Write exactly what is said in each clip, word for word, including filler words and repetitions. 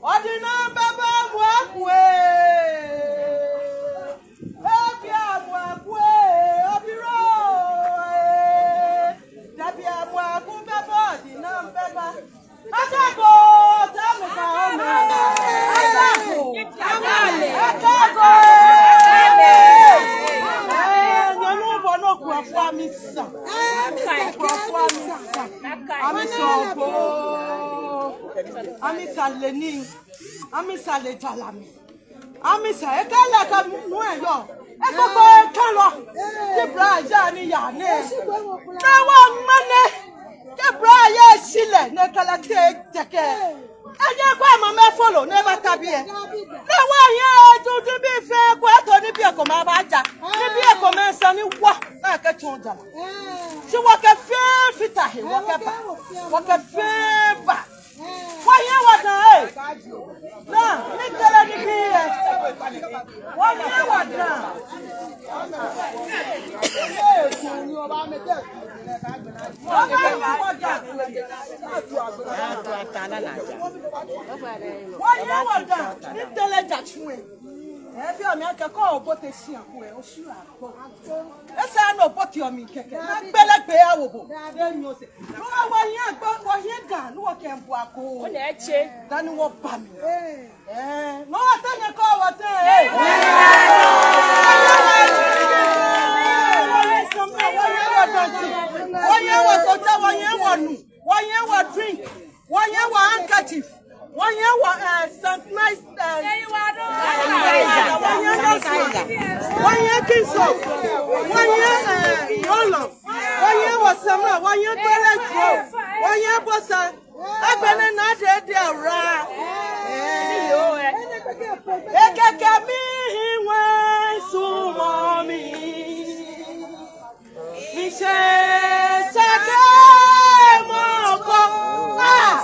Ɔdinambaba Mwaku ee. Ebia Mwaku ee, obiro ee. Dabia Mwaku baba, ɔdinambaba. Akago, tamu ka ome. Akago. Akago. Ee, nyɔnu bɔ nɔ kura fua mi sa. Kura fua mi sa. Amisa obo. Amisa lɛ nii. Amisa lɛ jara mli. Amisa, ekɛɛ lɛ akɛ nu lɛ yɔɔ. Ekpokpo ekã lɔ. Kɛ bla ya ni ya nɛ. Ni wɔŋmɛɛ nɛ. Kɛ bla ya shi lɛ, ni ekɛ lɛ tee tɛkɛ. Eje kwɛ mama efolo ni ebata biɛ. Ni wɔyɛ eju ji bii fɛɛ kwɛ to ni bii komɛi abaja. Ni bii komɛi sa ni wɔ. Ni akɛtsɔ jara. Shi wɔkɛ fɛɛ fata he, wɔkɛba. Wɔkɛ fɛɛ ba. Wɔyɛ wɔdaaŋ ee. Naa, ni tɛlɛ ni bi yɛ. Wɔyɛ wɔdaaŋ. Wɔyɛ wɔdaaŋ. Wɔyɛ wɔdaaŋ. Ni tɛlɛ ja tsu ee. Ebi omi akɛ kɔ obote shi aku ee, oshura. Esa ni obote omi kɛkɛ. Ni gbele gbɛ ya wo bo. Ni nyɔ se. Ni wɔyɛ gbɛ, wɔyɛ daaŋ, ni wɔkɛ bo ako. Ona etse. Dani wɔba mli. Ee. Ee, ni wɔtee nyɛ kɔ wɔtee. Ee. Wɔyɛ wɔ daaŋ. Wɔyɛ wɔ kota, wɔyɛ wɔ nu. Wɔyɛ wɔ drink. Wɔyɛ wɔ handkerchief. Wɔyɛ wɔ, eh, sanitizer, eh, wɔyɛ nose mask. Wɔyɛ Kinsoap. Wɔyɛ, eh, roll-on. Wɔyɛ wɔ samla. Wɔyɛ toilet roll. Wɔyɛ bɔsa. Agbɛnɛ Naa Dede Awula. Eh. Ekɛɛ akɛ mihiɛ ŋwɛi sumɔɔ mi. Mishi sɛkɛ mɔ ko. Ah!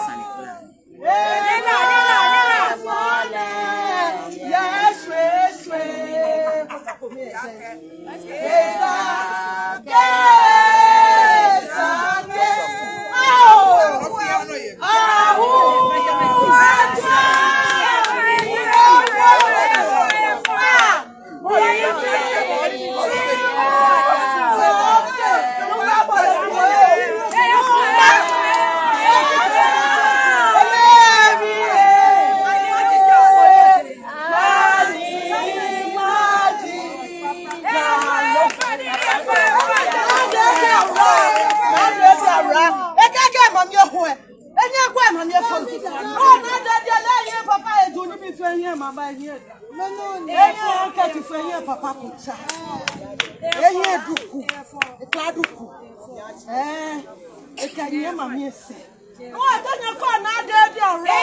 Ekɛɛ akɛ mami ehwe. Enyɛ kwɛ mami efo. Ona Naa Dede lɛ yɛ papa edu ni bi fɛɛ yɛ mama yɛ. Enyɛ kɛji fɛɛ yɛ papa kutsa. Enyɛ duku. Ekla duku. Ee. Ekɛɛ enyɛ mami ese. Ona tɛ nyɛ kɔ Naa Dede Awula.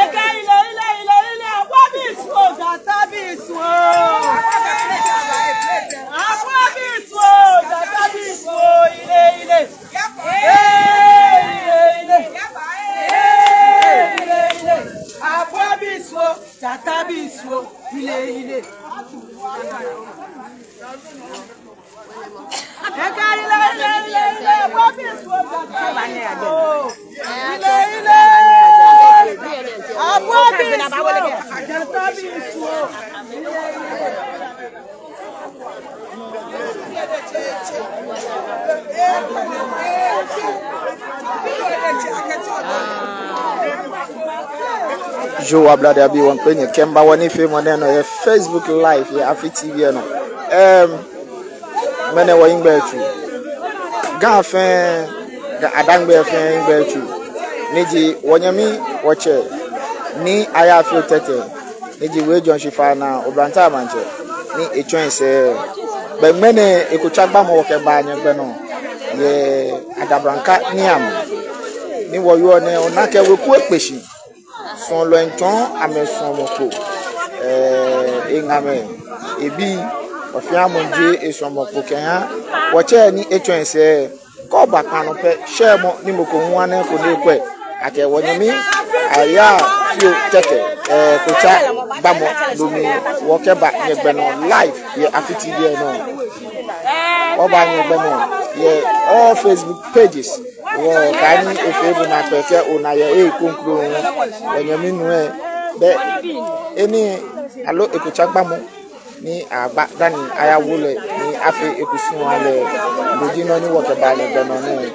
Ekɛɛ ile, ile, ile, ile. Abua bi su oo, jata bi su oo. Abua bi su oo, jata bi su oo, ile, ile. Ee, ile, ile. Ee, ile, ile. Abua bi su oo, jata bi su oo, ile, ile. Ekɛɛ ile, ile, ile, ile, abua bi su oo, jata bi su oo. Ile, ile. Abua bi su oo, jata bi su oo. Yoo, wɔbladi abii, wɔmiikpee nyɛ kɛmiiba wɔnifeemɔ nɛɛ nɔ yɛ Facebook Live yɛ Afi T V lɛ nɔ. Em, ŋmɛnɛ wɔhiŋmɛi etsu. Ga fɛɛ, Ga Adangbɛ fɛɛ hiŋmɛi etsu. Ni ji wɔnyɛmi, wɔtsɛ, Nii Ayaafio Tetteh. Ni ji We John Shifana, Oblahii Maŋtsɛ. Ni etsɔ esɛɛ. Bɛ ŋmɛnɛ eko tsa gbamɔ wɔkɛba nyɛgbɛ nɔ yɛ Adabranka niiamɔ. Ni wɔyɔɔ nɛɛ, ona akɛ weku ekpe shi. Suɔlɔi miitsɔɔ amɛsuɔmɔ kpo, eh, eŋamɛi, ebii, wɔfɛɛ wɔmiijie esuɔmɔ kpo kɛha wɔtsɛ ni etsɔ esɛɛ. Kɛ oba kpaa nɔ pɛ, shɛɛmɔ ni mɔ ko hu ana eko ni ekwɛ akɛ wɔnyɛmi Ayaa Fioo Tɛtɛ, eh, Kotsa Gbamɔ, no mli wɔkɛba nyɛgbɛ nɔ live yɛ Afi T V lɛ nɔ. Wɔba nyɛgbɛ nɔ yɛ all Facebook pages. Wɔkɛɛ ni efee bo naakpɛɛ kɛ ona yɛ ekoŋŋ kroko hu, wɔnyɛmi nuu lɛ, bɛ enɛ aloo ekotsa gbamɔ ni agba dani ayawo lɛ ni afee ekusum aha lɛ, no ji nɔ ni wɔkɛba nyɛgbɛ nɔ nɛɛ.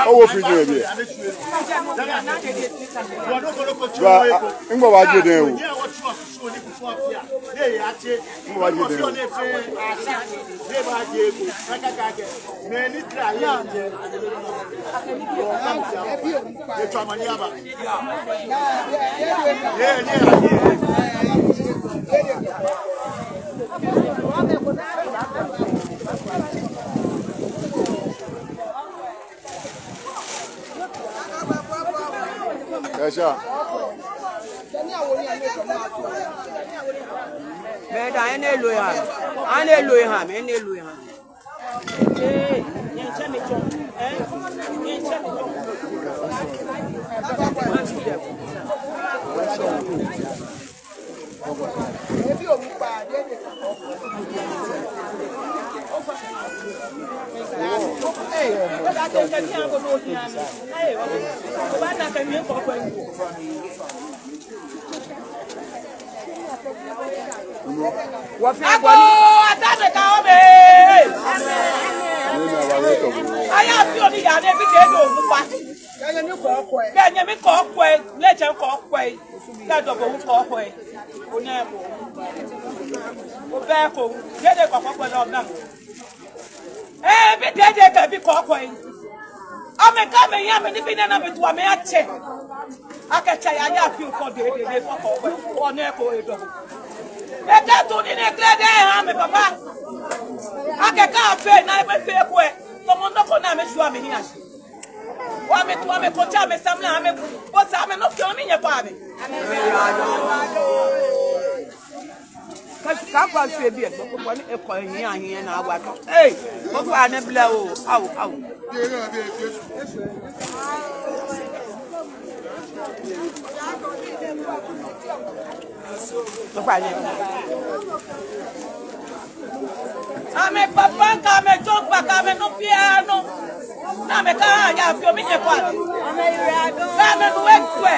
Owo fridge lɛ biɛ. Ba, a, ŋmɔ wa je den o. Ŋmɔ wa je den o. Esha. Mɛɛ daa, enɛ loo eha mi. Enɛ loo eha mi, enɛ loo eha mi. Agoo, Ataa Tɛtɛ ka obe. Ayaa Fioo ni yaa nɛɛ, bi kɛ edo owu kpa. Kɛ nyɛmi kɔkɔɔkɔ, lɛ jɛ kɔkɔɔkɔ. Kɛ dɔbɔ hu kɔkɔɔkɔ. Onɛ ko. Obɛ ko. Kɛ de kɔkɔɔkɔ lɛ ona. Ee, bi Dede kɛ bi Kɔkɔi. Amɛkɛ amɛhiɛ amɛnibii nɛɛ ni amɛtsu amɛ atsɛ. Akɛ tsɛ yaya fi ofɔ Dede ni efɔ Kɔkɔi. Oneko edɔ. Ekɛ tsu nii nɛɛ kɛlɛ dɛ eha amɛ papa. Akɛ kɛ afee ni efee kwɛ. Tamɔ nɔ ko ni amɛtsu amɛhiɛ atsɛ. Amɛtsu amɛkɔ tsɛ amɛsamla amɛkɔ tsɛ amɛnɔ kɛ ominyɛ kɔ amɛ. Ka, ka kɔ sue biɛ, kɔ, kɔ, kɔ, ni ekɔ ehiɛ, ehiɛ ni awa tɔ. Ei, kɔ kɔ anɛ blɛ oo, ao, ao. Kɔ kɔ anɛ. Amɛ papa kɛ amɛ jɔŋkpa kɛ amɛnɔ fɛɛ nɔ. Ni amɛkɛ aha yafio minyɛ kɔ amɛ. Kɛ amɛnu etsɛ.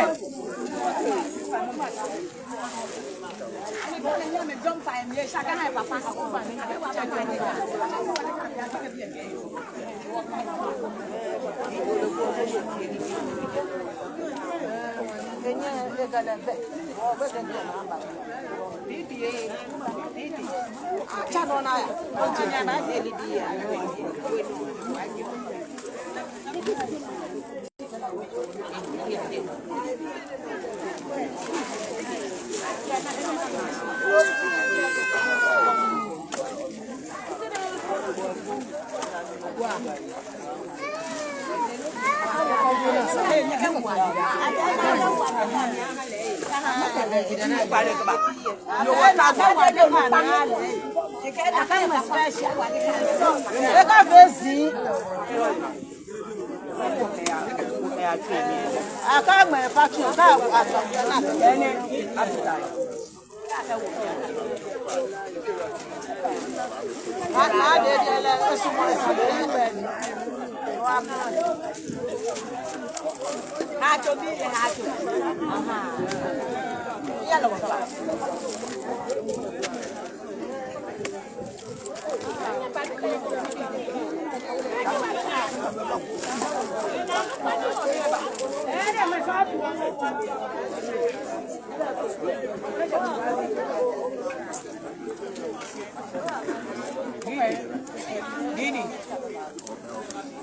Didi.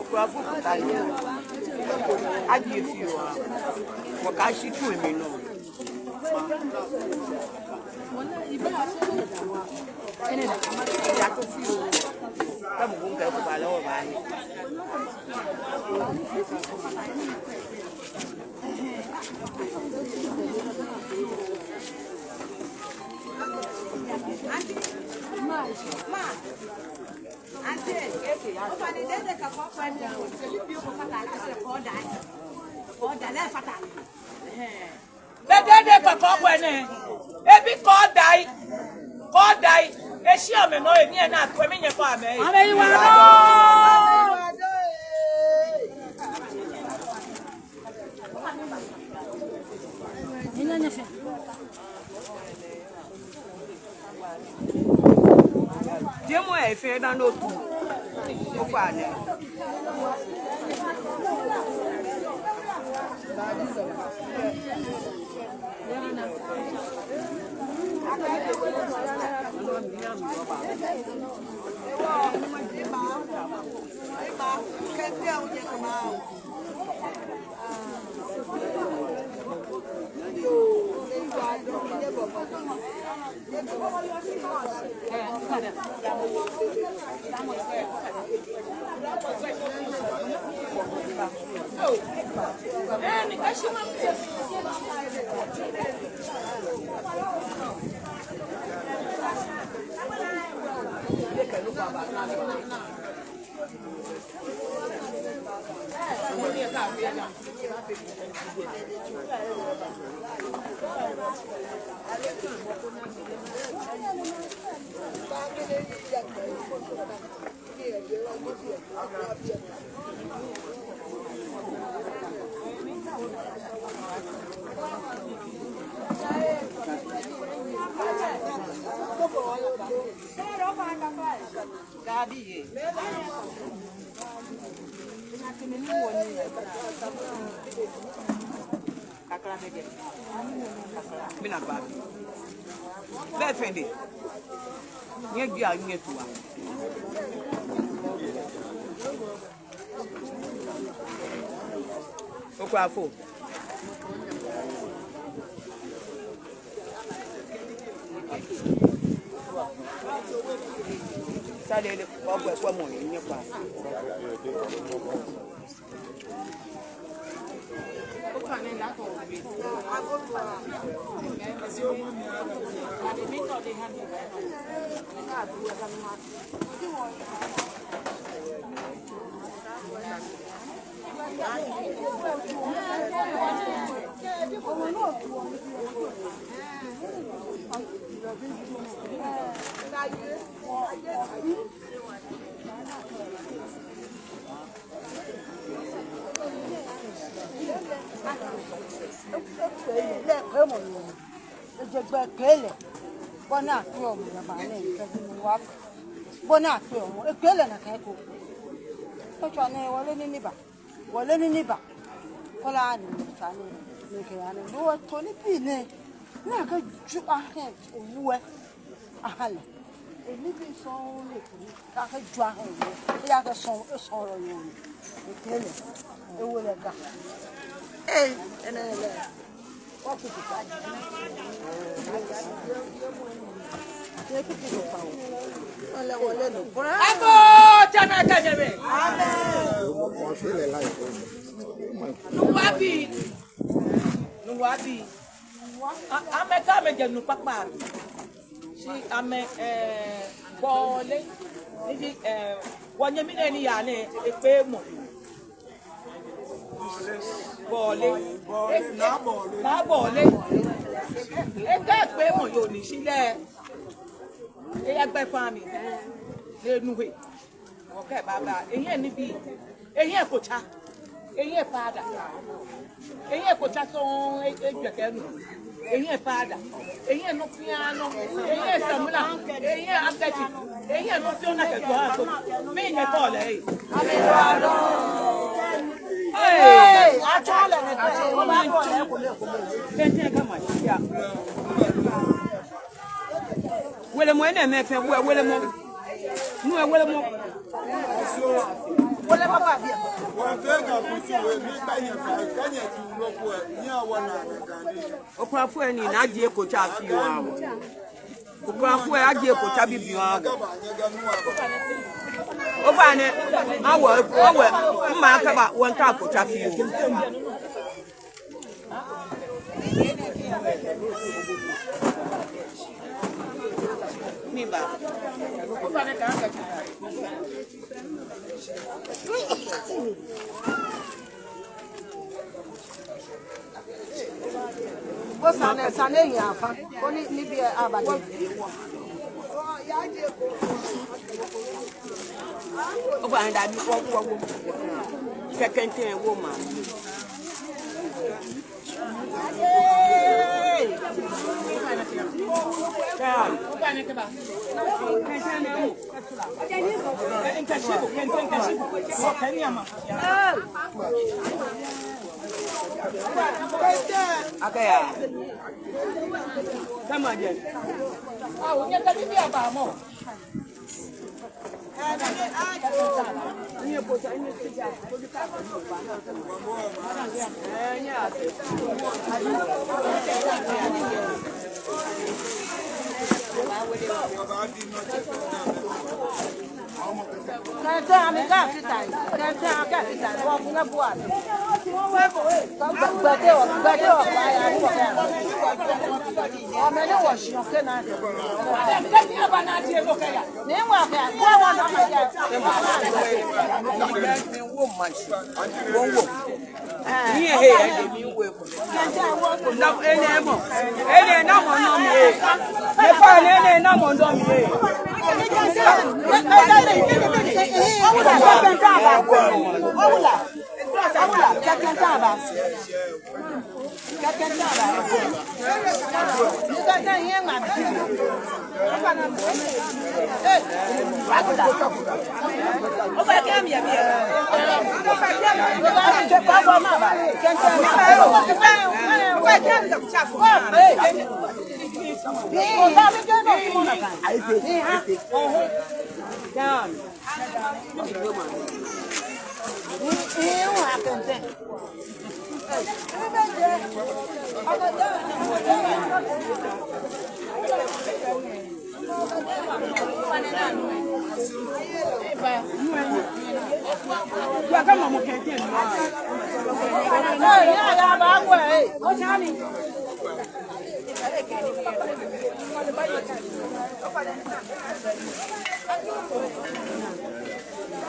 Okura fu kutali. Aji fioo. Wɔkɛ shi tsu emli nɔ. Bɛ Dede kɛ Kɔkɔi nɛɛ. Ebi Kɔdai. Kɔdai. Eshi amɛnɔ, eni ena kɔ minyɛ kɔ amɛ. Amɛyiwaladɔŋŋ. Jemɔ efee dani otu. Ofainɛ. Gabi ye. Kakla bɛ jɛ. Mina gba. Bɛ fɛn de. Nyɛ ji a nyɛ tua. Okurafo. Sale le, ogbɛ kwɛmɔ ni nyɛkpa. Ekpee lɛ, ekpee mɔ ni. Eje gbɛ ekpee lɛ. Bɔ ni akpee mɔ lɛ ba nɛ, ekɛ bi ni wa. Bɔ ni akpee mɔ, ekpee lɛ nakai ko. Etswa nɛɛ, wɔle nii ni ba. Wɔle nii ni ba. Kɔla ni tswa nɛɛ, ni kɛ ya nɛɛ. No to nibii nɛɛ. Ni akɛju ahɛ, owu lɛ. Aha lɛ. Enibii sɔŋŋ ni. Akɛju ahɛ, eya kɛ sɔŋŋ, esɔŋŋ lɛ yɔɔ. Ekpee lɛ, ewo lɛ ga. Ee, enɛ lɛ. Wɔkuku ka. Eko, tsɛmɛi kɛ nyɛmɛi. Amen. Nuŋua bii. Nuŋua bii. A-, amɛkɛ amɛjɛ nu kpakpa. Shi amɛ, eh, Bɔle, ni ji, eh, wɔnyɛmi nɛɛ ni yaa nɛɛ, ekpee mɔ. Bɔle. Bɔle, Naa Bɔle. Naa Bɔle. Ekɛ ekpee mɔ yɔɔ ni shi lɛ. Eya gbɛ fã mli. Lɛ nu he. Okɛ baba. Ehiɛ nibii. Ehiɛ kotsa. Ehiɛ powder. Ehiɛ kotsa sɔŋŋ, e-, ejwɛ kɛ nu. Ehiɛ powder. Ehiɛ nɔ fɛɛ nɔ. Ehiɛ samla. Ehiɛ handkerchief. Ehiɛ nɔ fɛɛ nɔ kɛ jɔ ato. Minyɛ kɔ lɛ. Ee. Ee, atsɔ lɛ nɛ. Tɛntɛn kama ya. Welemɔ enɛɛmɛi fɛɛ, we-, welemɔ. Nu lɛ welemɔ. Welemɔ ba biɛ. Okurafo lɛ ni, ni ajie kotsa fioo. Okurafo lɛ, ajie kotsa bibioo. Ofainɛ, awɛ, awɛ, mma kaba, wɔŋka kotsa fioo. Bo sane, sane yɛ afã. Koni nibii aba jɛ. Obaada bi kɔkɔɔkɔ. Kɛkɛ ntɛ wo ma. Akɛya. Kama jɛ. Kɛntɛŋ, amɛkɛ fita yi. Kɛntɛŋ, akɛ fita yi. Wɔbu na bua. Gbɛdɛ wɔ, gbɛdɛ wɔ, ba ya, wɔ. Amɛ ni wɔshi okɛ na. Ni ŋwa kɛ, kɛ wɔ na ma ya. Ni ehe, ehe. Nɔ, enɛ mɔ. Enɛ namɔ nɔ mi ee. Efa enɛ, enɛ namɔ nɔ mi ee. Awula, kɛkɛ ntaba. Kɛkɛ ntaba. Kɛkɛ ntaba.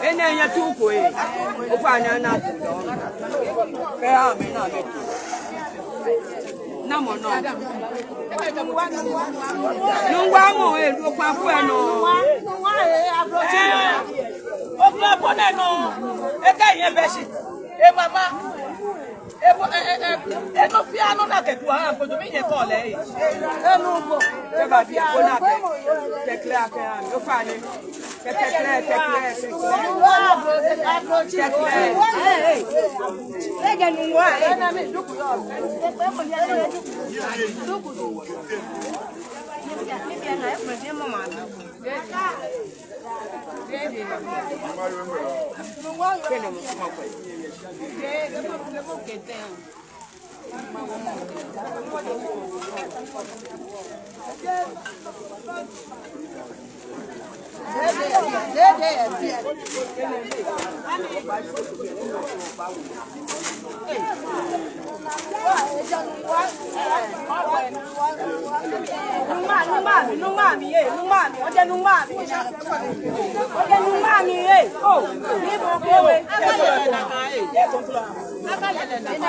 Enɛ nyɛtu ko ee. Ofainɛ ana tu dɔŋŋ. Kɛ amɛ na amɛ tu. Namɔ nɔ? Nungua mɔ ee, okpa fu enɔ. Ee, okpa fu enɔ. Ekɛ yɛ bɛ shi. Ee, mama. Ebo, e, e, e, enɔ fɛɛ nɔ ni akɛdu aha, kojo mi nyɛ kɔ lɛ, e. Enu bo. Eba bi ko na kɛ, kɛkɛlɛ akɛ, ofainɛ. Kɛ, kɛkɛlɛ, kɛkɛlɛ, kɛkɛlɛ. Kɛkɛlɛ. Nungba, nungba mi, nungba mi, ee, nungba mi, ojɛ nungba mi. Ojɛ nungba mi, ee, o, ni bo ko we.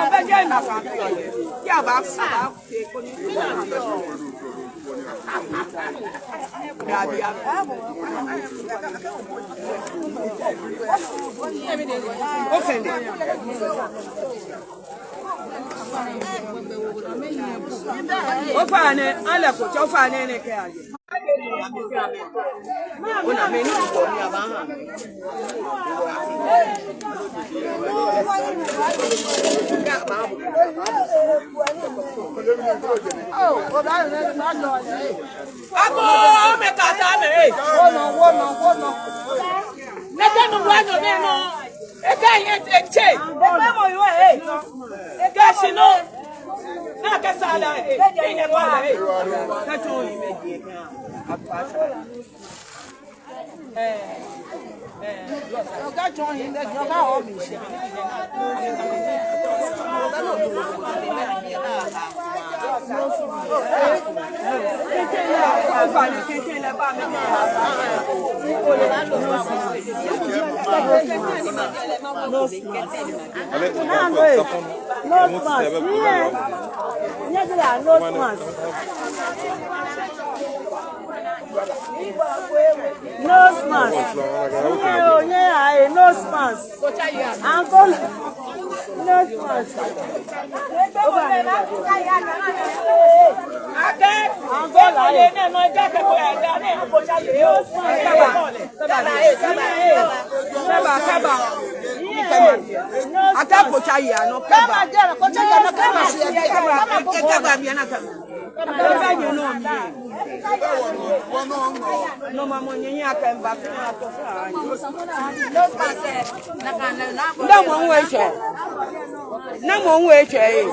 Ebe jɛ na ka. Ya ba, ba. Ofainɛ, ale ko, ofainɛ nɛkɛ aye. Ona mɛni ko ni abaha. Agoo, mɛi kata mɛi. Wonɔ, wonɔ, wonɔ. Nɛkɛ nɔ wa nyɔ nɛ nɔ. Ekɛ yɛ etsɛ. Ekɛ mɔ yɔ ee. Ekɛ shi nɔ. Nakai sala ee. Enyɛ kɔ la ee. Kɛ tɔ yi mɛ di. Nose mask. Nyɛ oo, nyɛ aye nose mask. Angola. Nose mask. Angola. Nose mask. Kɛba, kɛba. Kɛba. Ata kotsa yi anɔ, kɛba. Kɛba, kɛba, kɛba, kɛba, biɛ na kɛba. Kɛba nyɛ nɔ mi. Nɔ ma mɔ nyɛ nyɛ akɛ mba fi na tɔ fa. Nda mɔ nwe tsɛ. Nda mɔ nwe tsɛ ee.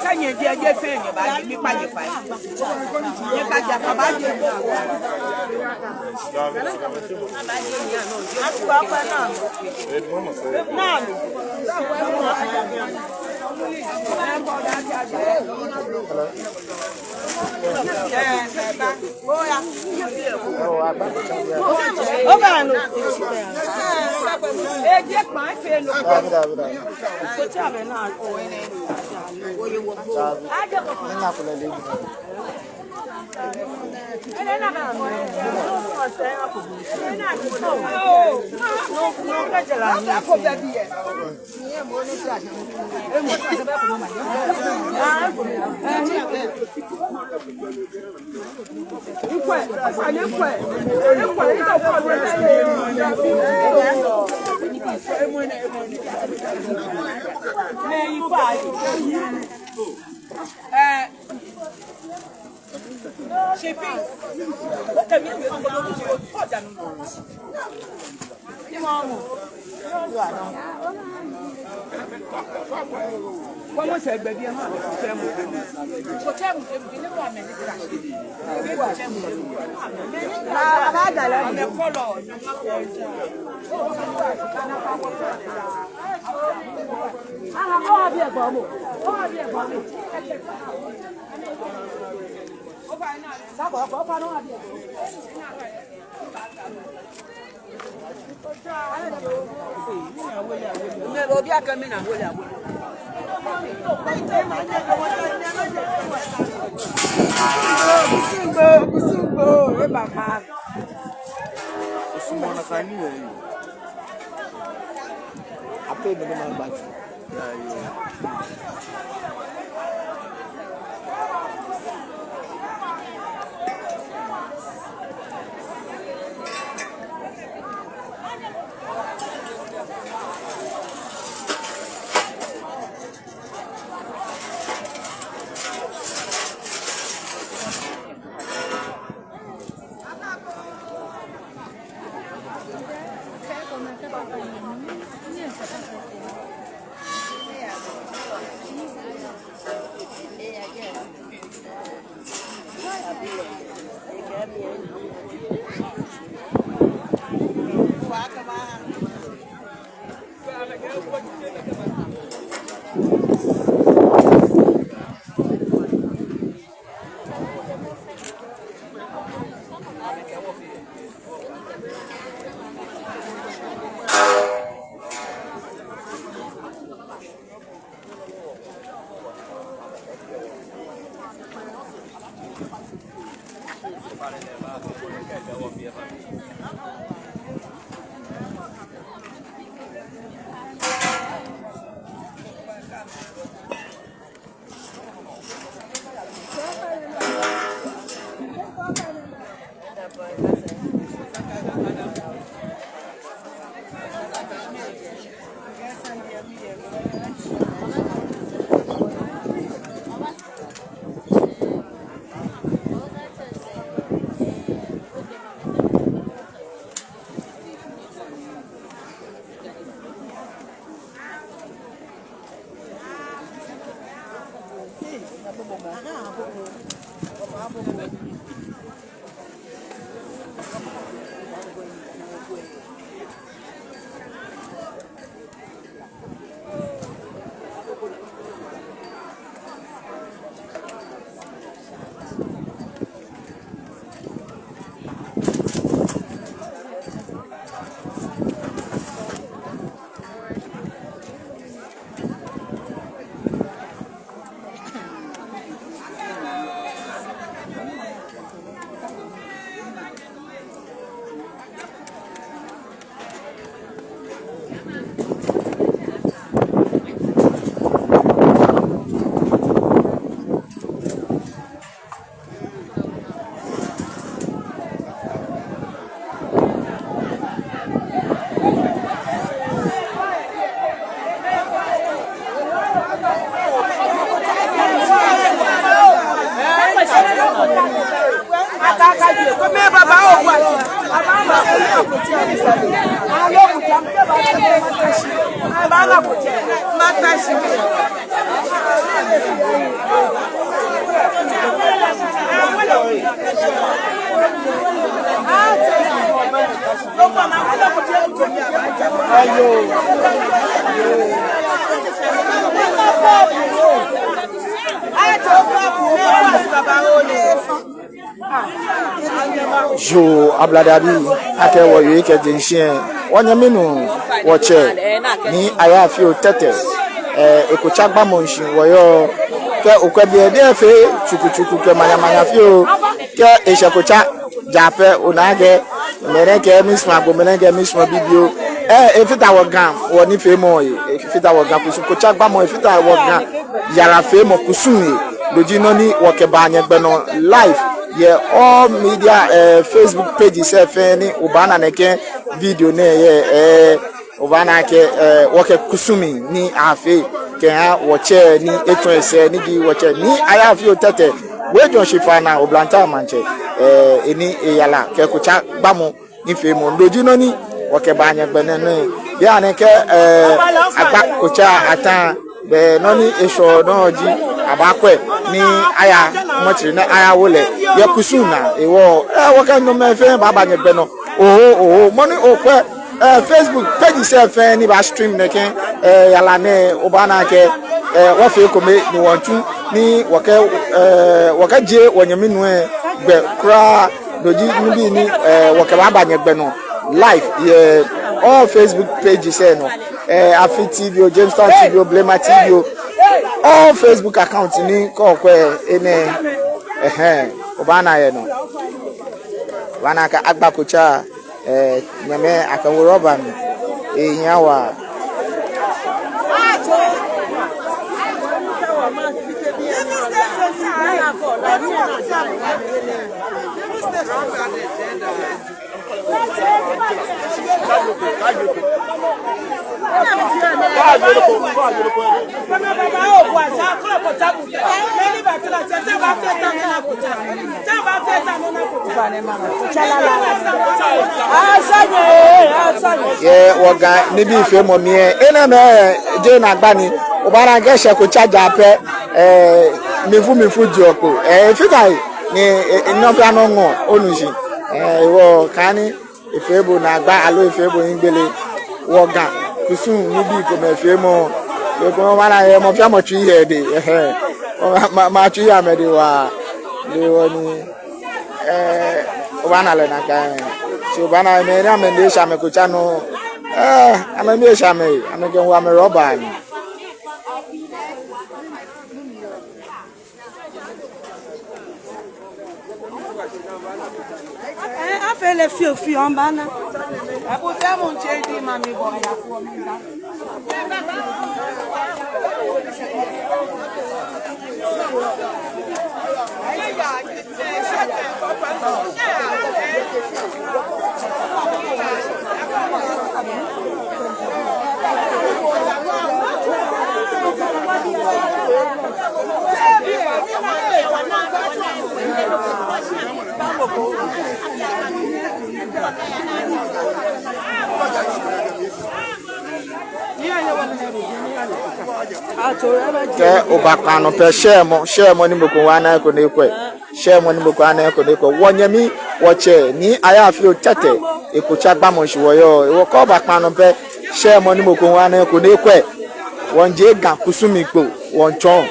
Kɛ nyɛjɛ jɛ fɛɛ nyɛbaje, mikpa nyɛ fai. Nyɛkaja kɛbaje. Naa. Oya. Oba no. Yoo, ablade abii, akɛ wɔyɔɔ kɛjɛ ŋshɛ. Wɔnyɛmi nuu, wɔtsɛ, Nii Ayaafio Tetteh, eh, Ekotsa gbamɔ shishi wɔyɔɔ. Kɛ okwɛ biɛ, biɛ efee tsuku tsuku kɛ manya manya fioo. Kɛ eshɛ Kotsa jaa pɛ, onaa akɛ mɛnɛ kɛ misma go, mɛnɛ kɛ misma bibioo. Eh, efata wɔ Ga wɔnifeemɔ, efata wɔ Ga kusum Kotsa gbamɔ, efata wɔ Ga yarafeemɔ kusum lɛ. No ji nɔ ni wɔkɛbaa nyɛgbɛ nɔ live yɛ all media, eh, Facebook pages lɛ fɛɛ ni obaana nɛkɛ video nɛɛ yɛ, eh, obaana akɛ, eh, wɔkɛ kusum ni afee kɛha wɔtsɛ ni etsɔ esɛɛ ni ji wɔtsɛ Nii Ayaafio Tetteh, Weijɔɔ Shifana Oblantai Maŋtsɛ, eh, enii eyara kɛ Kotsa gbamɔ nifeemɔ. No ji nɔ ni wɔkɛbaa nyɛgbɛ nɛɛ nɛɛ. Bianɛ kɛ, eh, agba Kotsa ata, bɛ nɔ ni eshwɛ nɔ ji abaakwɛ ni aya mɔtiri ni ayawo lɛ yɛ kusum naa. Ehewɔ, eh, wɔkɛ nyɔmɛi fɛɛ baaba nyɛgbɛ nɔ. Oho, oho, mɔ ni okwɛ, eh, Facebook pages lɛ fɛɛ ni baa stream nɛkɛ, eh, yara nɛɛ, obaana akɛ, eh, wɔfee ekome ni wɔtsu ni wɔkɛ, eh, wɔkɛjie wɔnyɛmi nuu lɛ gbɛ kwraa. No ji nibii ni, eh, wɔkɛbaaba nyɛgbɛ nɔ live yɛ all Facebook pages lɛ nɔ. Eh, Afi T V oo, Jamestown T V oo, Blema T V oo, all Facebook account ni kɛ okwɛ enɛ, ɛhɛɛ, obaana yɛ nɔ. Obaana akɛ agba Kotsa, eh, nyɛmɛi akɛwo rɔba mli. Ehia waa. Yɛ wɔ Ga nibii feemɔ mli lɛ, enɛɛmɛi jeee naagba ni. Obaana akɛ eshɛ Kotsa jaa pɛ, eh, mlifu mlifu jeɔ kpo. Eh, efata he ni, eh, nɔ fɛɛ nɔ ŋɔɔ, onu shishi. Eh, ehewɔ kaaha ni efee bo naagba aloo efee bo hiɛgbele. Wɔ Ga kusum nibii komɛi feemɔ, ekomɛi obaana yɛ mɔ fɛɛ mɔ tsui yɛ edɛŋ, ɛhɛɛ. Ma, ma, matsui yɛ amɛdɛŋ waa. Ehewɔ ni, eh, obaana lɛ nakai. So obaana mɛi ni amɛnine eshɛ amɛ Kotsa nɔ, eh, amɛnine eshɛ amɛ, amɛkɛwo amɛ rɔba mli. Eh, afee lɛ fioo fioo, obaana. Abusua mɔ ntsɛ di ma mi bɔ ya fo mi ba. Kɛ oba kpaa nɔ pɛ, share mɔ, share mɔ ni mɔ ko hu ana eko ni ekwɛ. Share mɔ ni mɔ ko hu ana eko ni ekwɛ. Wɔnyɛmi, wɔtsɛ, Nii Ayaafio Tetteh, Ekotsa gbamɔ shishi wɔyɔɔ. Ehewɔ kɛ oba kpaa nɔ pɛ, share mɔ ni mɔ ko hu ana eko ni ekwɛ. Wɔmiijie Ga kusum mli kpo, wɔmiitsɔɔ.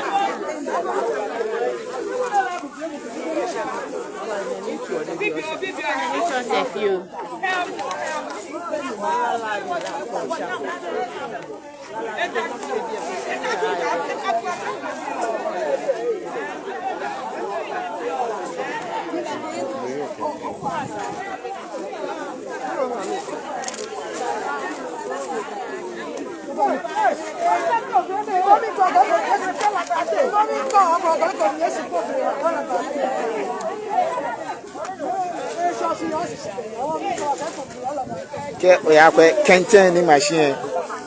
Kɛ oyakwɛ kɛntɛŋ ni ma shi lɛ,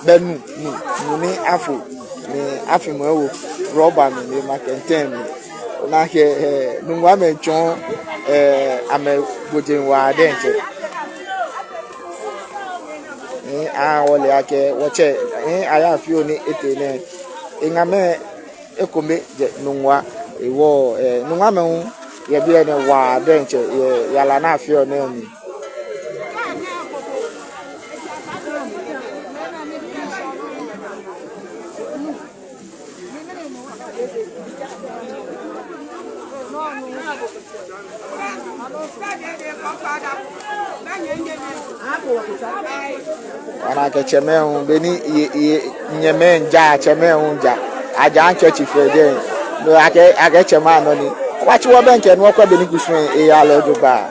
bɛ nu, nu, nu ni afo, ni afimɔ ewo rɔba mli ni ema kɛntɛŋ mli. Ona akɛ, eh, Nuŋua mɛi tsɔɔ, eh, amɛgbojeŋ waa diɛŋtsɛ. Ni awɔle akɛ wɔtsɛ, ni Ayaafio ni etee nɛɛ, eŋamɛi ekome jɛ Nuŋua, ehewɔ, eh, Nuŋua mɛi hu yɛ biɛ nɛɛ waa diɛŋtsɛ, yɛ yara ni afeɔ nɛɛ mli. Wɔna akɛ tsɛmɛi hu, beni ye, ye, nyɛmɛi ja, tsɛmɛi hu ja. Aja handkerchief lɛ jɛi. No akɛ, akɛ tsɛmɛi anɔ ni. Wɔtsi wɔbɛŋkɛ ni wɔkwɛ bɔ ni kusum lɛ eeya lɛ jogbaŋŋ.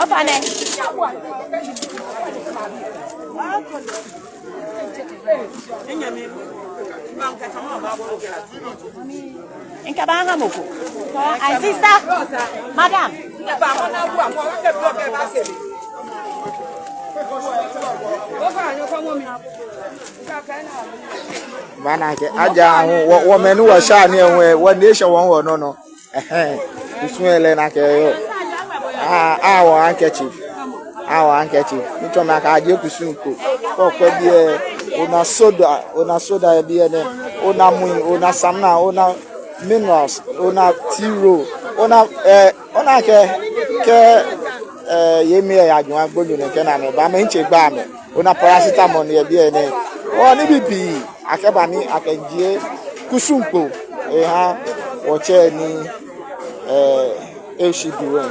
Ofainɛ. Ŋkɛbaaha mɔ ko. My sister, madam. Mana akɛ aja hu, wɔ, wɔmɛi ni wɔsha nii hu, wɔ nation wɔ, wɔ nɔ nɔ. Ɛhɛɛ, kusum lɛ nakai yɔɔ. Aa, aa, wɔ handkerchief. Aa, wɔ handkerchief. Mitsɔɔ mɛi akɛ ajie kusum ko. Kɛ okwɛ biɛ, ona soda, ona soda yɛ biɛ nɛɛ. Ona mui, ona samina, ona minerals, ona tiro, ona, eh, ona akɛ, kɛ, eh, yei mli yɛ ajwamaŋ gbonyo nɛɛ kɛ namɛi ba, amɛnitsɛ gba amɛ. Ona paracetamol ni yɛ biɛ nɛɛ. Oo, nibii pii akɛba ni akɛjie kusum kpo eha wɔtsɛ ni, eh, eshi duwe.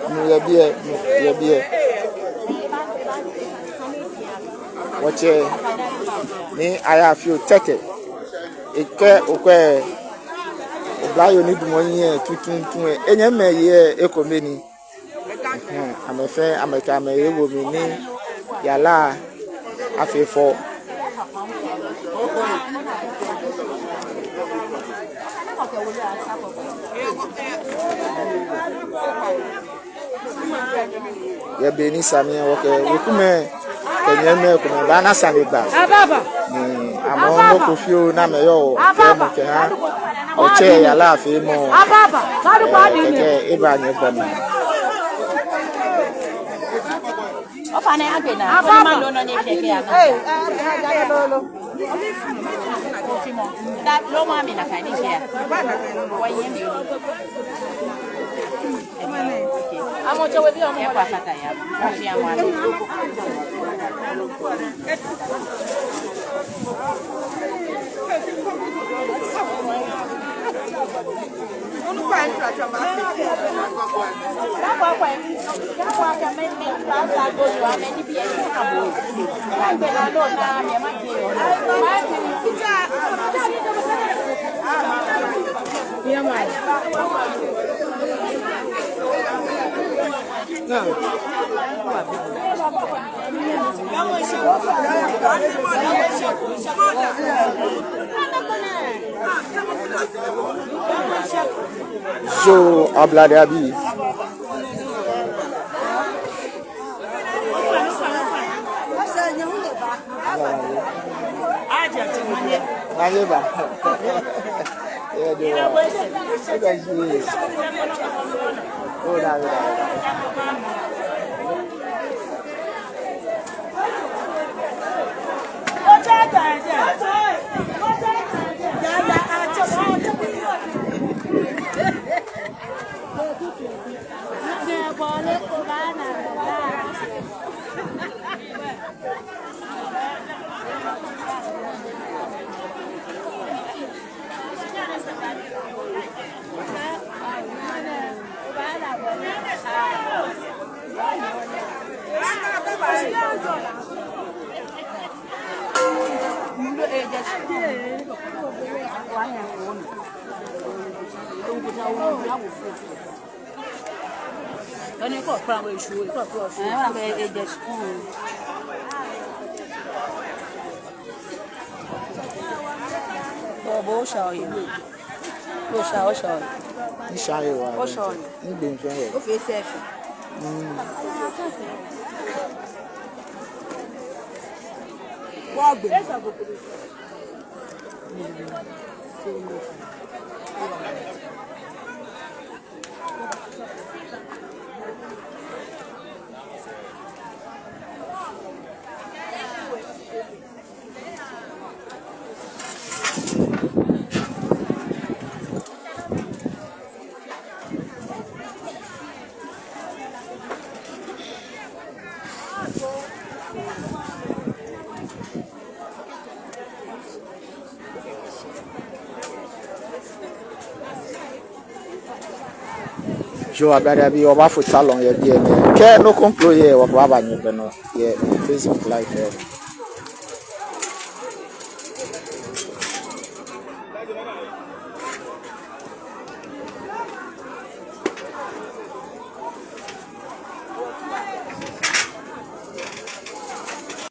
Nu yɛ biɛ, nu yɛ biɛ. Wɔtsɛ ni aya fio tɛtɛ. Ekɛ okwɛ oblayoo ni damɔ hiɛ tuuntu lɛ. Enyɛmimɛi yɛ ekome ni. Ɛhɛɛ, amɛ fɛɛ, amɛkɛ amɛhe wo mli ni yara afee fɔ. Yɛ be ni sa mli lɛ, wɔkɛ wekumɛi kɛ nyɛmimɛi komɛi baana sanegbaa. Ababa. Ni amɛ hu nɔ ko fioo ni amɛyɔɔ kɛɛmɔ kɛha wɔtsɛ yara feemɔ. Ababa. Ɛɛ, kɛkɛ eba nyɛgbɛ mli. Ofainɛ, agbɛnɛ. Ababa. Ofainɛ, ma lolo ni fɛɛ kɛ ya. Ee, ee, ee, ee, lolo. Ofainɛ, da lolo ma mi nakai ni kɛ ya. Wɔyɛ mi. So, ablade abii. Ayeba. Yɛ de wa. Eba ji. O da, o da. Ani kɔ kpla wɛ shu, kɔ kpla shu. Ɛɛ, wɛ eje sukuu. Bo, bo osha oye. Bo osha, osha oye. Misha oye wa. Osha oye. Migbe mifee oye. Ofee selfie. Mm. Wa gbe. Yoo, ablade abii, wɔbaafo salon yɛ biɛ nɛɛ. Kɛ nɔ ko klo yɛ, wɔkɛbaaba nyɛgbɛ nɔ yɛ Facebook Live lɛ.